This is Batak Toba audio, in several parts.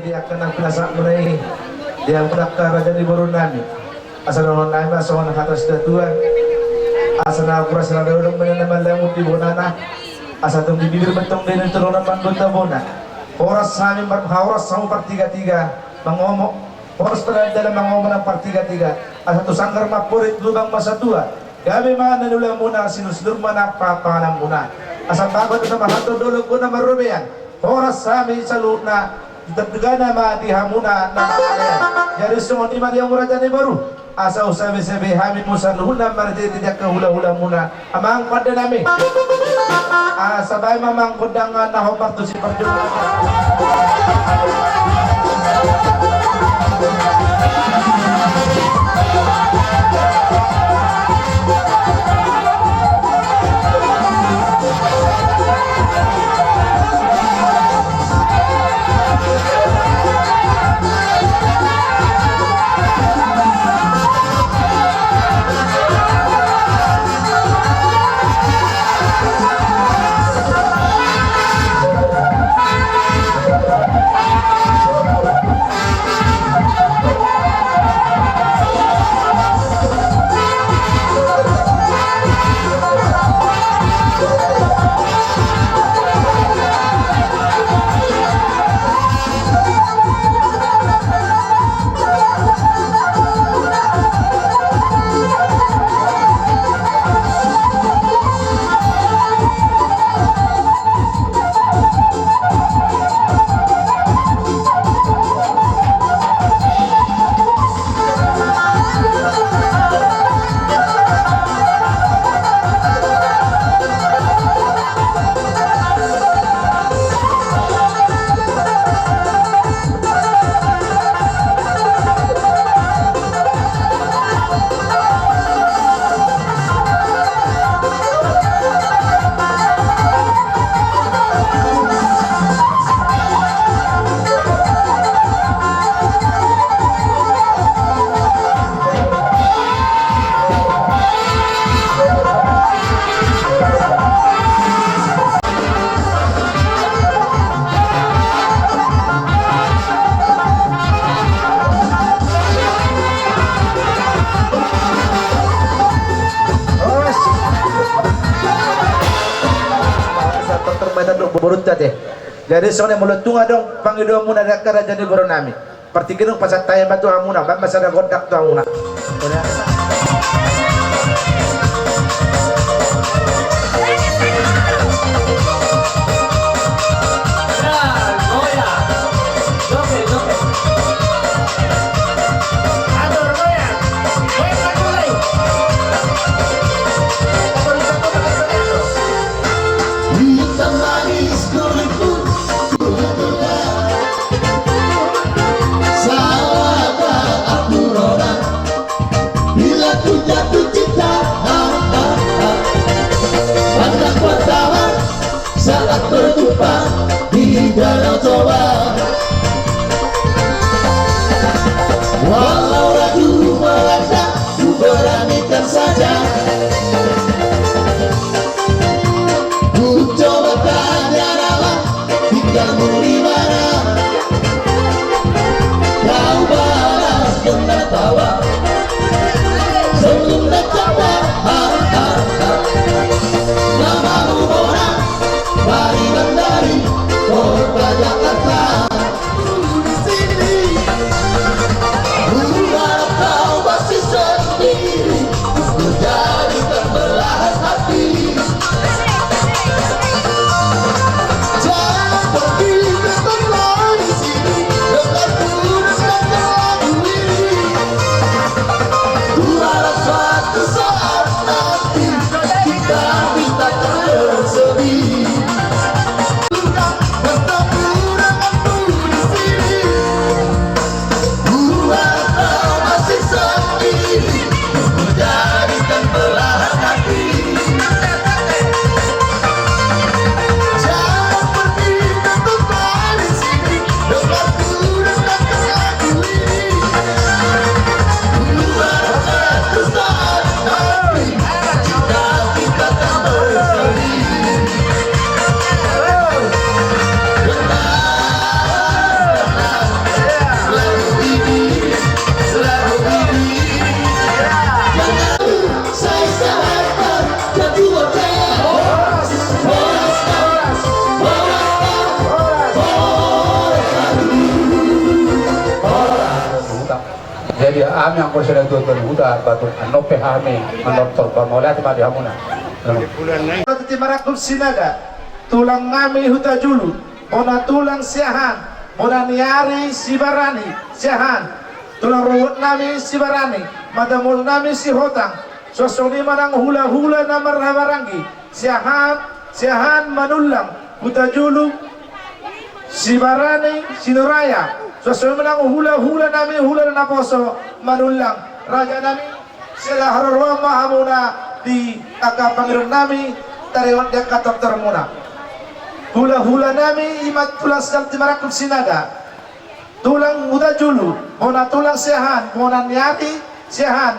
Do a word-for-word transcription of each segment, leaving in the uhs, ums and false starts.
Di angka na pinasahatmuna i, di angka raja ni boru nami. Asa dohonon nami ma songon hata ni situatua. Asa na pura sirang daodong mena na malangun di bonana. Asa tung di bibir mentong deni tolonan manggohi tabona. Horas hami mar-, horas hamu partigatiga mangomo. Horas pada dalam mangomo nang partigatiga. Asa tu sanggar mamporit lubang ma satua. Gabe ma na niulamuna, sinursinur ma na pa-, pangananmuna. Asa bagot na marhato dolok gona marrobean. Horas hami saluhutna. Tetap denggan ma di hamuna na marrobean. Jadi songon i ma di hamu raja ni boru. Asa usabe-sabe hami muse saluhutna marhite di angka hula-hulamuna. Amang pande nami. Asa baen ma amang gondang na hombar tu si parjumpang. Jadi songon i molo tung adong pangidoanmuna di angka raja ni boru nami. Partingkian on pasahat hami ma tu hamuna, baen ma sada gondang tu hamuna. Jadi hami anggo sada tuan-tuan huta Batung, annon pe hami manortor, mauliate ma di hamuna. Tulang nami Hutajulu, bona tulang Siahaan, bona ni ari Sibarani Siahaan, tulang rorobot nami Sibarani, mata mual nami Sihotang, suang songon i ma nang hula-hula na marhahamaranggi, Siahaan, Siahaan Manullang, Hutajulu, Sibarani Sinuraja, suang songon i ma nang hula-hula nami, hula naposo Manullang, raja nami. Siala haroroan ma hamuna di angka pangidoan nami, tarehon di angka tortormuna. Hula-hula nami i ma tulang Sianti Marangkup Sinaga, tulang Hutajulu, bona tulang Siahaan, bona ni ari Siahaan,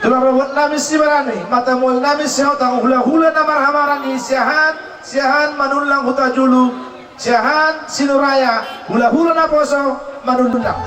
tulang rorobot nami Sibarani, mata mual nami Sihotang, hula-hula na marhahamaranggi Siahaan, Siahaan Manullang Hutajulu, Siahaan Sinuraja, hula-hula naposo Manullang.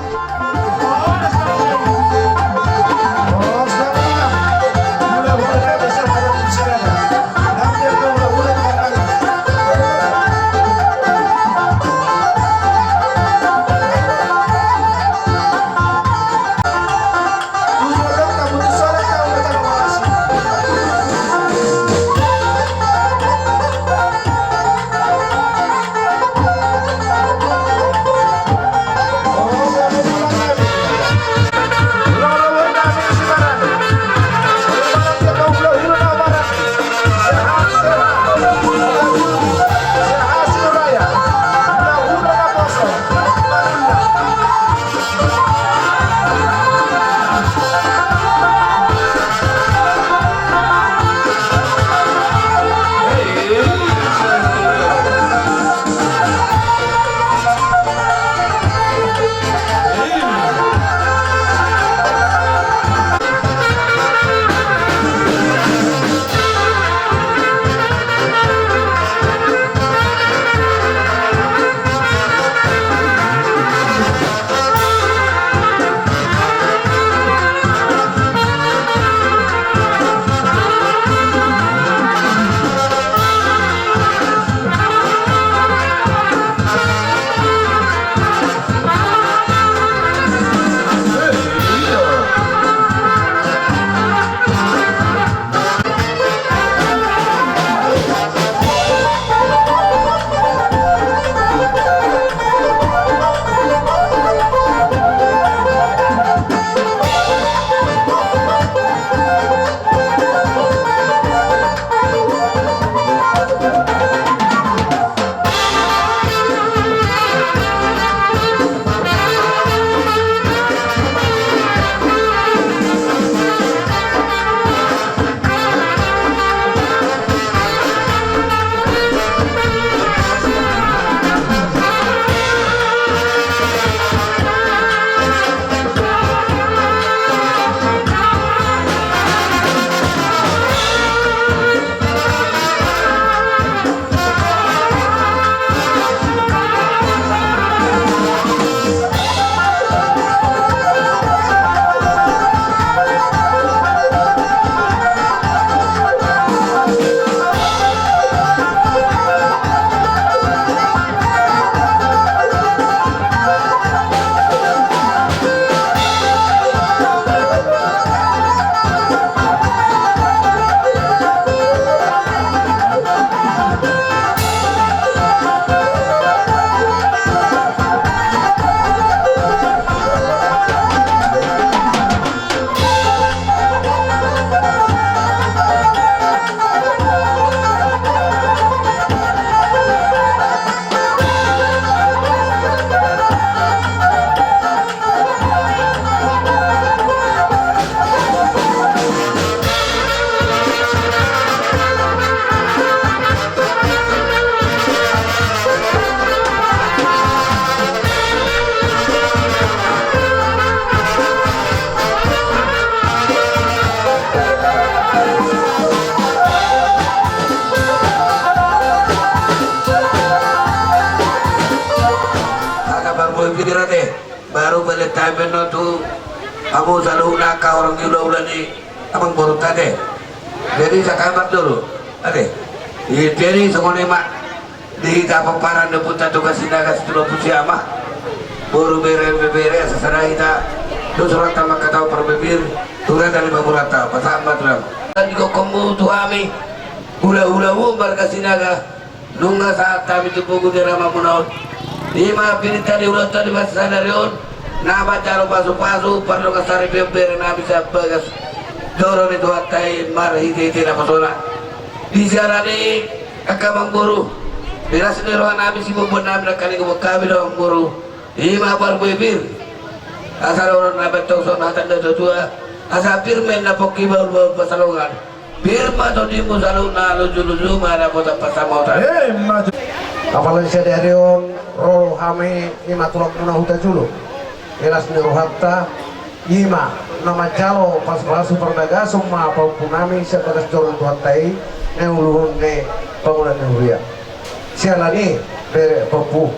Baru balik time no tu hamu saluhutna angka orang ni hulahula ni amangborunta ate. Jadi sakabar dulu ate. Jadi songon i ma di hita pomparan ni ompunta Toga Sinaga situtu Pusiama, boru, bere, ibebere, asa sada hita Tutu rohanta manghatahon parbue pir, tu hata ni pangulanta, pasahat ma tulang. Di gokhonmu tu hami, hula-hulamu marga Sinaga, nunga sahat hami tu pogu ni alamanmuna on. I ma pinta ni ulaonta di masa sadari on, na manjalo pasu-pasu, pardongan saripeon bere nami sian bagas joro ni Tuhanta i marhite-hite naposona. Di siala ni i angka amangboru, di las ni roha nami, siboan nami, nangkaning huboan hami do amangboru. I ma parbue pir. Asa dohonon na bentong songon hata ni natua-tua. Asa pir ma inna pongki, bahul-bahul pansalongan. Pir ma tondimu saluhutna, luju-luju ma dapotan pansamotan. Eh, maju. Apalagi sadari on ro hami i ma tulangmuna Hutajulu. Di las ni rohanta i ma na manjalo pasu-pasu parbagason ma pahompu nami sian bagas joro ni Tuhanta i, na uluhon ni pangula ni huria. Siala ni i bere pahompu.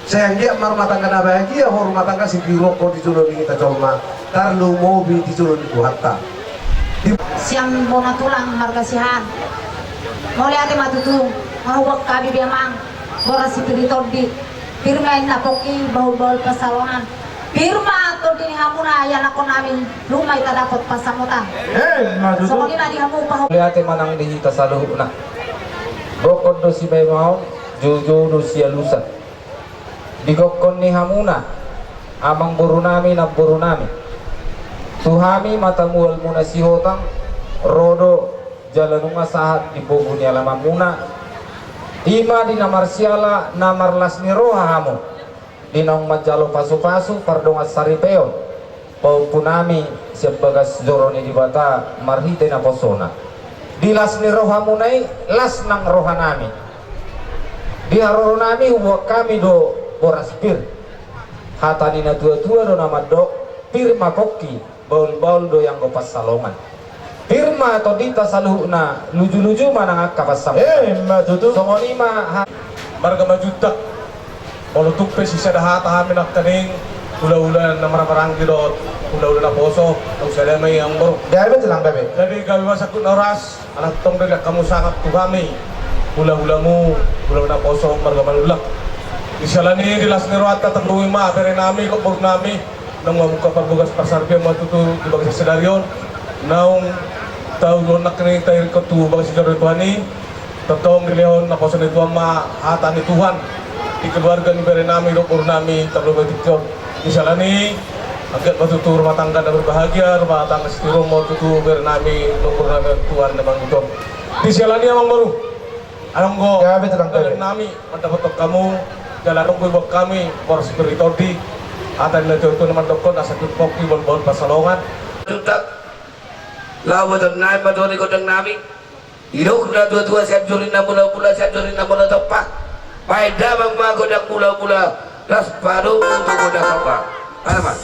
Sai anggiat ma rumah tangga na bahagia ho, rumah tangga sipiruon ho di jolo ni hita jolma, tarlumobi di jolo ni Tuhanta. Di sian bona tulang marga Siahaan. Mauliate ma tutu, nga huboan hami be amang, boras sipir ni tondi. Pir ma inna pongki, bahul-bahul pansalongan. Pir ma tondi ni hamuna ianakhon nami, luhut ma hita dapot pansamotan. Eh, ma tutu. Songon i ma di hamu pahompu. Mauliate ma nang di hita saluhutna. Gokhon do sibaimaon, joujou do sialusan. Di gokhon ni hamuna, amangboru nami, namboru nami. Tu hami ma tamualmuna Sihotang, ro do jala nunga sahat di pogu ni alamanmuna. I ma di na marsiala, na marlas ni roha hamu. Di naung manjalo pasu-pasu, pardongan saripeon. Pahompu nami sian bagas joro ni Debata marhite naposona. Di las ni rohamuna i, las nang roha nami. Di haroro nami huboan hami do boras pir. Hata ni natua-tua do na mandok, pir ma pongki, bahul-bahul do i anggo pansalongan. Pir ma tondinta saluhutna, luju-luju ma nang angka pansamotan. Eh, ma tutu. Songon i ma ha- Marga Manjuntak. Molo tung pe sisada hata hami nangkaning hula-hula na marhahamaranggi dohot hula-hula naposo, nunga sada ma i amangboru. Gabe tulang, gabe. Jadi gabe ma sangkut na horas, ala tong do dilak hamu sangap tu hami hula-hulamu, hula-hula naposo marga Manulak. Di siala ni i di las ni rohanta tarlumobi ma bere nami, dohot boru nami, naung mamungka parbogas parsaripeon ma tutu di bagasan sadari on. Naung tauluhon nangkaning tairikkon tu bagas ni joro ni Tuhan i. Tongtong dilehon naposo ni Tuhan ma hata ni Tuhan di keluarga ni bere nami dohot boru nami tarlumobi tingki on. Di siala ni i anggiat ma tutu rumah tangga na berbahagia, rumah tangga sitiruon ma tutu bere nami dohot boru nami, Tuhan na mangihuthon. Di siala ni i amangboru, adong do gabe tulang, gabe, nami mandapothon hamu, jala adong do huboan hami boras pir ni tondi. Hata ni natua-tua na mandokhon, asa pir pongki, bahul-bahul pansalongan. Tuntak. Laho botohon nami ma tu gondang nami. Didok natua-tua, sian juri na mula-mula, sian juri na mula tompa. Baen damang ma gondang mula-mula, laos padomu tu gondang tompa. Alaman.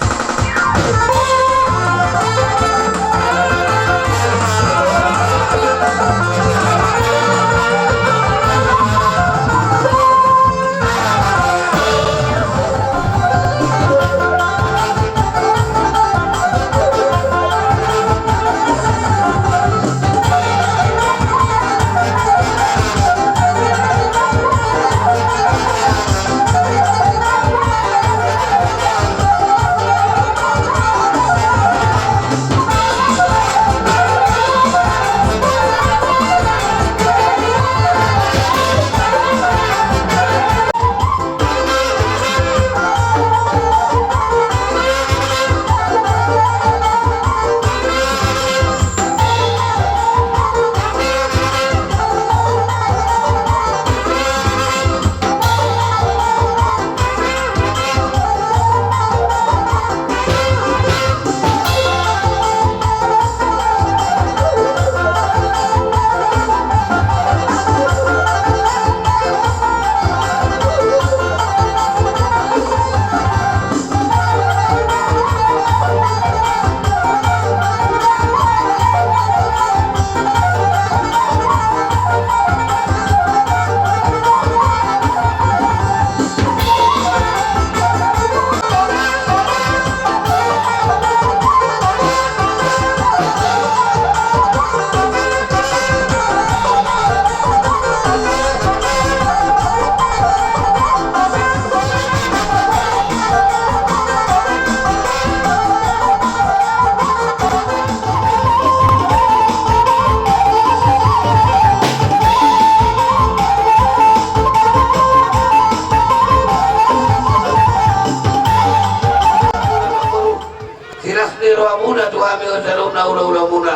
rohamuna tu hami on saluhutna hulahulamuna.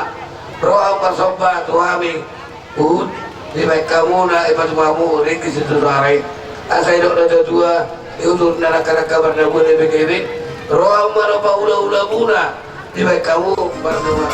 Ro ahu marsomba tu hami, huhut dibaen hamu na dipasu hamu ringgit sitio soara i. Asa didok natuatua, di utur ni angka angka mardabuan, eme eme, ro ahu manomba hulahulamuna, dibaen hamu mardabuan.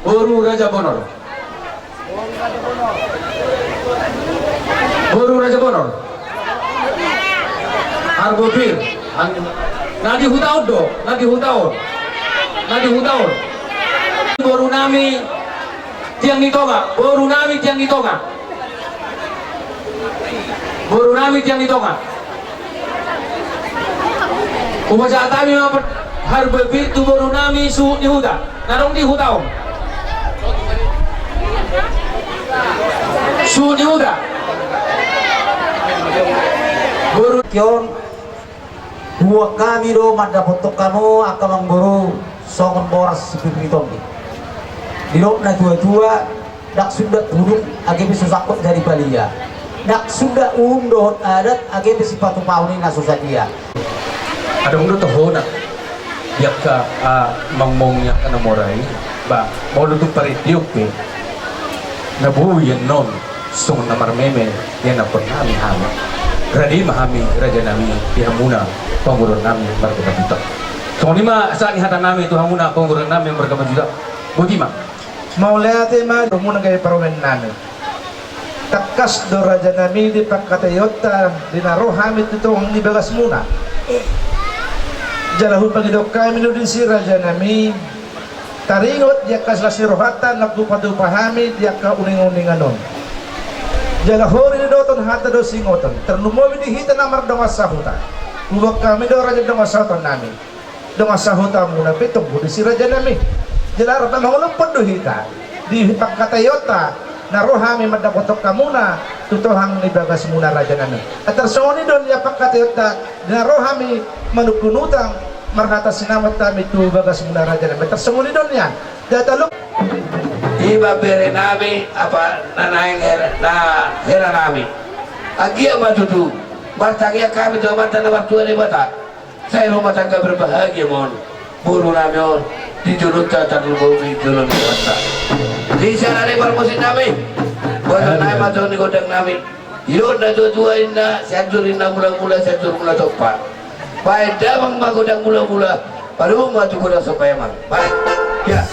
Boru Raja Bonor. Boru Raja Bonor. Harbopir. Na di huta on do, na di huta on. Na di huta on. Boru nami Tiang ni Tonga, boru nami Tiang ni Tonga. Boru nami Tiang ni Tonga. Hupasahat hami ma harbopir tu boru nami Suhut ni Huta. Na adong di huta on. Suhut ni Huta. Boru. Tion. Huboan hami do mandapothon hamu angka amangboru songon boras sipirpir ni tondi. Didok na tuatua, ndang sundat hudung age pe so sangkot jadi palia. Ndang sundat uhum dohot adat age pe sipatupaon i na so sadia. Adong do tohona di angka, ah, mangmong ni angka na mora i, ba, molo tung parintion pe na boi annon. Songon na marmeme ianakhon nami hami. Rade ma hami raja nami di hamuna pamoruon nami marga Manjuntak. Songon i ma sahat ni hata nami tu hamuna pamoruon nami marga Manjuntak. Boti ma. Mauliate ma di hamuna gabe parumaen nami. Tangkas do raja nami di pangkataionta di na ro hami tu tonga ni bagasmuna. Jala hupangido hami do disi raja nami. Taringot di angka las ni rohanta na hupatupa hami di angka uninguningan on. Jala hori do dohonon hata do singoton, tarlumobi di hita na mardongan sahuta. Huboan hami do raja dongan sahuta nami. Dongan sahutamuna pe tonggu disi raja nami. Jala rap mangolophon do hita di pangkataionta na ro hami mandapothon hamuna tu tonga ni bagasmuna raja nami. Tarsongon i do nian pangkataionta di na ro hami manungkun utang marhata sinamot hami tu bagasmuna raja nami. Tarsongon i do nian. Data luk. Iba bere nami apa na naeng hera, na hera nami. Anggiat ma tutu martangiang hami tu Amanta na martua Debata. Sai rumah tangga berbahagia ma on boru nami on di jolonta tarlumobi jolo ni rohanta. Di sana ni parmusik nami. Buat nami ma tu ni gondang nami. Didok na tuatua inna, Sianjur inna mulamula, Sianjur mula tompa. Baen damang ma godang mulamula, padomu ma tu godang somba i amang. Baen. Ya.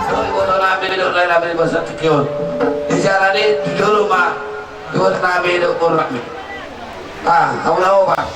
Doi boru nami, doi nami, boru nami. Di jala ni di jolo ma. Dua nami do boru nami. Ah, hamu na opat.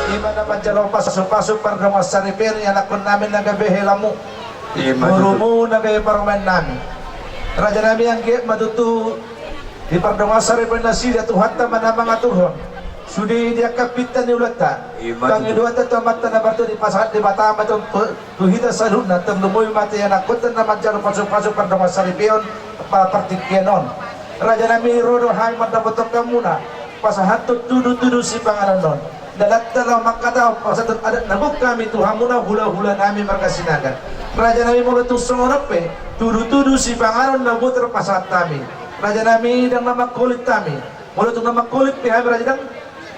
Ima na manjalo pasu-pasu pardongan saripeon ni anakkon nami na gabe helamu. Ima tutu. Gurumu na gabe parumaen nami. Raja nami, anggiat ma tutu di pardongan saripeon nasida Tuhanta ma na mangaturhon sude di angka pinta ni ulaonta. Ima tutu. Pangidoanta tu Amanta na martua, dipasahat Debata ma tu, tu hita saluhutna, tarlumobi ma tu anakkonta na manjalo pasu-pasu pardongan saripeon, pa-, partingkian on. Raja nami, ro do hami mandapothon hamuna, pasahathon tudu-tudu sipanganon on. Dalanta laho mangkatahon pasahathon adat na gok hami tu hamuna hula-hula nami marga Sinaga. Raja nami, molo tung songon on pe tudu-tudu sipanganon na boi tarpasahat hami, raja nami, ndang na mangholit hami. Molo tung na mangholit pe hami, raja, ndang,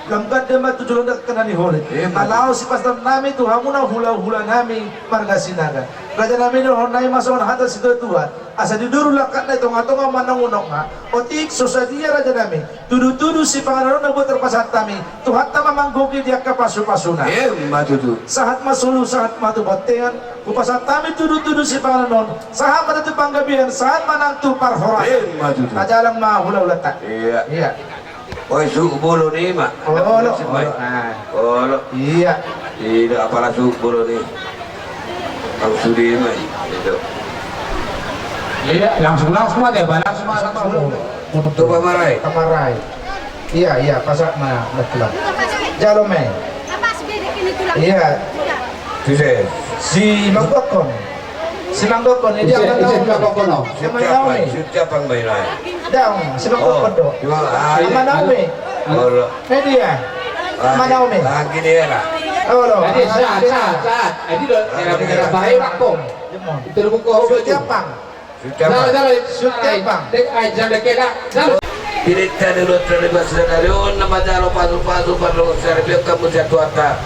lam gande ma tu joloan angka na niholit. Ima tutu. Laho sipasahaton nami tu hamuna hula-hula nami marga Sinaga. Raja nami, dohonon nami ma songon hata situa-tua: Asa diduru langkatna di tonga-tonga manang unokna. Otik so sadia, raja nami, tudu-tudu sipanganon on na boi tarpasahat hami, Tuhanta ma manggohi di angka pasu-pasuna. Ima tutu. Sahat ma solu, sahat ma tu bontean. Hupasahat hami tudu-tudu sipanganon on, sahat ma tu panggabean, sahat ma nang tu parhorasan. Ima tutu. Tajalang ma hula-hulanta. Iya. Iya. Oi, suhut bolon i ma. Olo, olo. Olo. Iya. Ida, apala suhut bolon i. Au sude ma i. Ida. Iya, langsung, langsung ma dia, langsung ma, langsung. Untuk pamarai. Pamarai. Iya, iya, pasahat ma, betul. Jalo ma i. Iya. Tutu. Si manggokhon. Si manggokhon, ise, ise si manggokhon on? Ama Naomi. Daong, si manggokhon do. Ama Naomi. Olo. Media. Ama Naomi. Olo. Jadi, sahat, sahat, sahat. Jadi, do, era, era bahaya, Pak Pong. Itu lu buka hobi. Siapang. Sudah, Pak. Sudah, Pak. Dek, ai, jangan dek, dek. Pinta ni ulaonta di bagasan sadari on, na manjalo pasu-pasu pardongan saripeon hamu sian Tuhanta.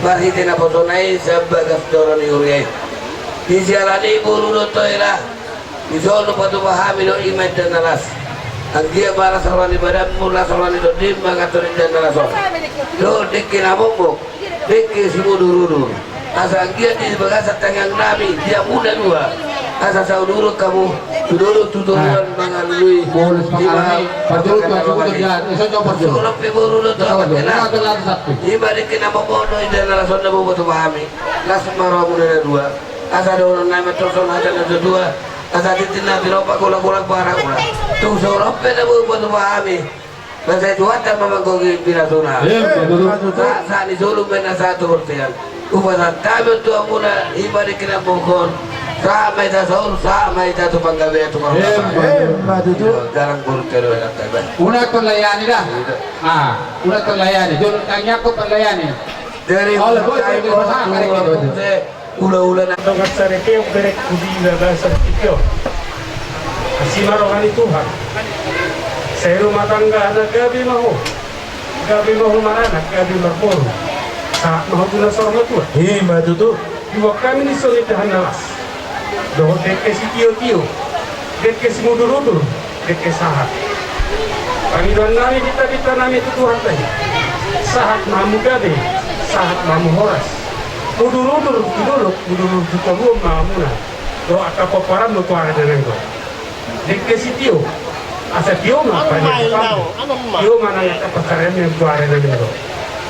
Marhite naposona i sian bagas joro ni huria i. Di siala ni i, boru dohot hela, dison hupatupa hami do i ma indahan na las. Anggiat ma las roha ni badanmu, las roha ni tondim manganhon indahan na las on. Dohot dengke na mokmok, dengke simudur-udur. Asa anggiat di bagasan tangiang nami, di hamuna dua. Asa saudurhon hamu tu dolok tu toruan mangalului. Ima parjolo tu hamu tu jahat. Asa jawab parjolo. Suhut pe boru dohot tonga. Ima dengke na mamboan do indahan na las on na boi huboto hami. Las ma rohamuna na dua. Asa dohonon nami antong songon hata ni natuatua. Asa tintin na tinompa, golanggolang pangarahutna. Tung so ro pe na boi huboto hami. Masa i Tuhanta ma manggohi pinasuna. Sahat, sahat ni solu ma na sahat tu bontean. Hupasahat hami tu hamuna, ima dengke na mamboan. Sahat ma hita saur, sahat ma hita tu panggabean tu parhorasan. Ima tutu. Galang boru telu anak taba. Unang tong layani da. Ah, unang tong layani. Jolo tangiangkon parlayani. Jadi, olo, boi, boi, boi, pasahat ma dengke. Ulaula na. Dongan sareteon, berengku di bagasan tingki on. Asi ma roha ni Tuhan. Sai rumah tangga na gabe ma ho. Gabe ma ho maranak, gabe marboru. Sahat ma ho tu na saur matua. Ima tutu. Diboan hami ni songon i indahan na las. Dohot dengke sitiotio. Dengke simudurudur, dengke sahat. Pangidoan nami, pinta-pinta nami tu Tuhanta i. Sahat ma hamu gabe, sahat ma hamu horas. Mudurudur tu dolok, mudurudur tu toruan ma hamuna. Dohot angka pomparanmu tu ari na naeng ro. Dengke sitio, asa tio ma pariasapanmu. Tio ma nang angka pansarianmu tu ari na naeng ro.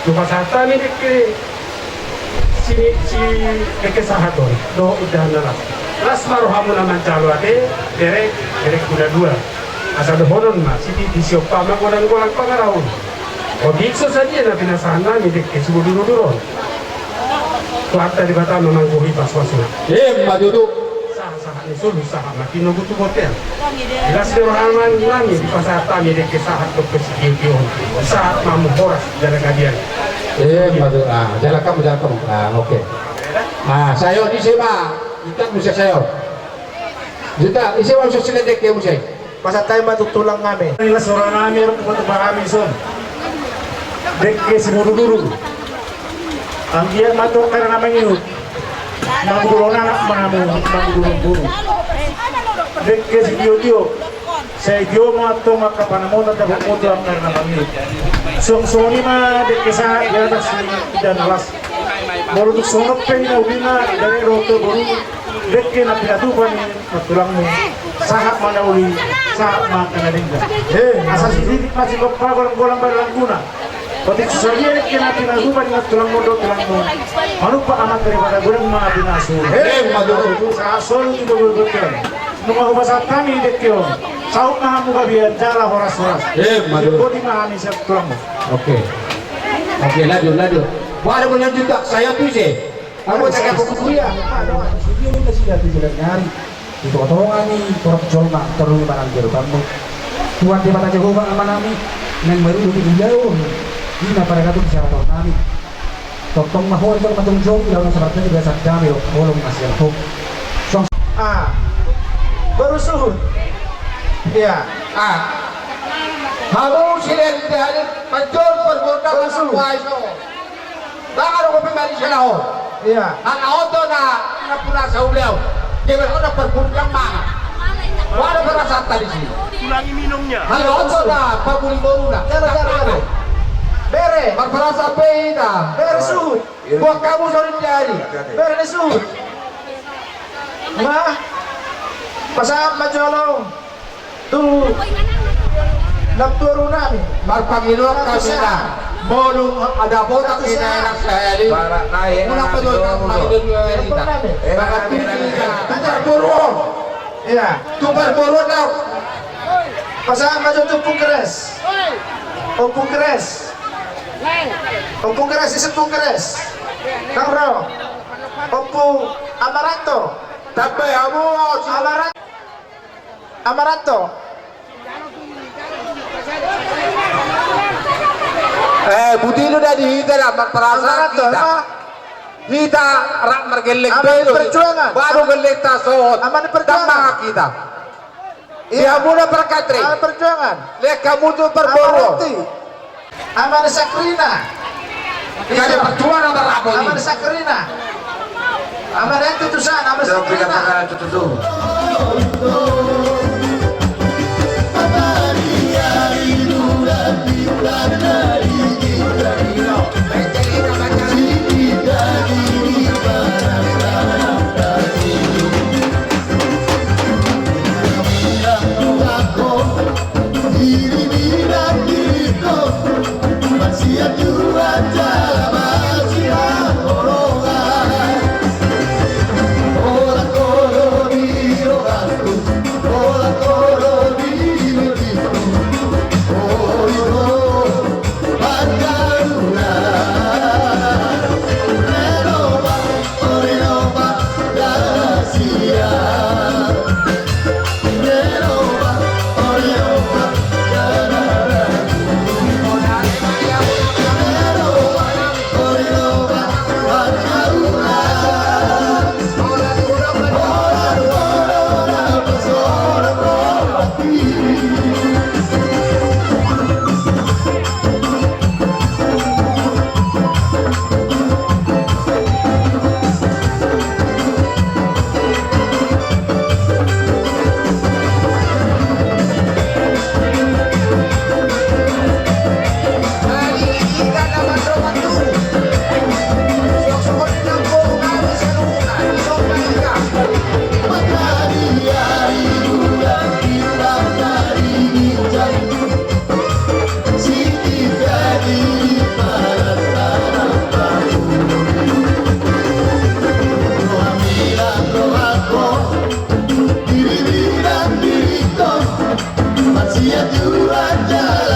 Hupasahat hami dengke si, si dengke sahat on, dohot indahan na las. Las ma rohamuna manjalo ate, bere, berengku na dua. Asa dohonon ma, sititi siompa ma, golanggolang pangarahutna. Otik so sadia na pinasahat nami dengke simudurudur on. Tuhanta Debata ma manggohi pasupasuna. Ima tutu. Sahat, sahat ni solu, sahat ma tinogu tu bontean. Di las ni roha nami, nami dipasahat hami dengke sahat dohot sitiotio on. Sahat ma hamu horas jala gabe. Ima tutu. Ah, jala hamu, jala hamu. Ah, oke. Ah, sai on ise ma. Ikat muse sai on. Juta, ise ma muse sian dengke muse. Pasahat hami ma tu tulang nami. Di las ni roha nami, ro huboto hami son. Dengke simudurudur. Anggiat ma antong angka ari na mangihut. Mangudurhon anak ma hamu, mangudurhon boru. Dengke sitiotio. Sai tio ma antong angka panamotan dapotmu tu angka ari na mangihut. Songon, songon i ma dengke sahat di atas ni indahan na las. Molo tung songon on pe hinaulina, dari roto boru. Dengke na pinatupa ni tulangmu, sahat ma na uli, sahat ma angka na denggan. Eh, asa sititik ma sigompa, golanggolang bahen langguna. Otik so sadia dengke na pinatupa ni tulangmu dohot tulangmu, manumpak Amanta Debata, godang ma pinasuna. Eh, ima tutu. Sahat solu tu toruan. Nunga hupasahat hami dengke on. Saut ma hamu gabe jala horas-horas. Eh, ima tutu. Boti ma hami sian tulangmu. Oke. Oke, lanjut, lanjut. Baru lanjut, tak saya tu sih. Aku tak apa kuliah. Sudah minta sida tu jalan nyari. Di tongatonga ni torop jolma, torop ni manang jolmamu. Tuhan Debata Jahowa Amanami, naeng marudut di ulaon. Ima paradaton siapa tahu nami. Tongtong ma ho, tongtong ma jongjong, ulaon na sabar tadi biasa dame, holong na sial ho. Suang. Ah. Baru suhut. Iya. Ah. Hamu silean di hadir, manjol perbuatan. Baru suhut. Baru kopi mari sila ho. Iya. Nang aoto na, na puna sauleu. Dia berkata perbuatan mana? Mana perasaan tadi sih? Tulangi minumnya. Halo, aoto na, pabuli boruna. Jalo, jalo, jalo. Bere. Marperasaan pe hita. Bere suhut. Buat kamu sorry dari. Bere suhut. Ma. Pasahat ma jolo. Tu namboru nami. Marpangidoan hami na. Molo adong botak di daerah sahali. Ulang pe do nang pangidoan nami. Bakat tinggi. Antar boru. Iya. Tu parboru na. Pasahat ma jo tu Ompung Keres. Ompung Keres. Ompung Keres, ise Ompung Keres? Nang ro. Ompung Amaranto. Tambai hamu. Amaranto. Amaranto. Eh, butinu da di hita da, marperasaan Amaranto, hita. Ima. Hita rap margelleng. Aman be do perjuangan. Baru gelleng ta sohot. Aman perjuangan. Tambah kita. Iya. Di hamu na parkatre. Aman perjuangan. Lek hamu tu parboru. Aman. Amana Sakrina. Iya, perjuangan apa ini? Amana Sakrina. Amana itu tusan, Amana Sakrina. Ia Tuhan jaga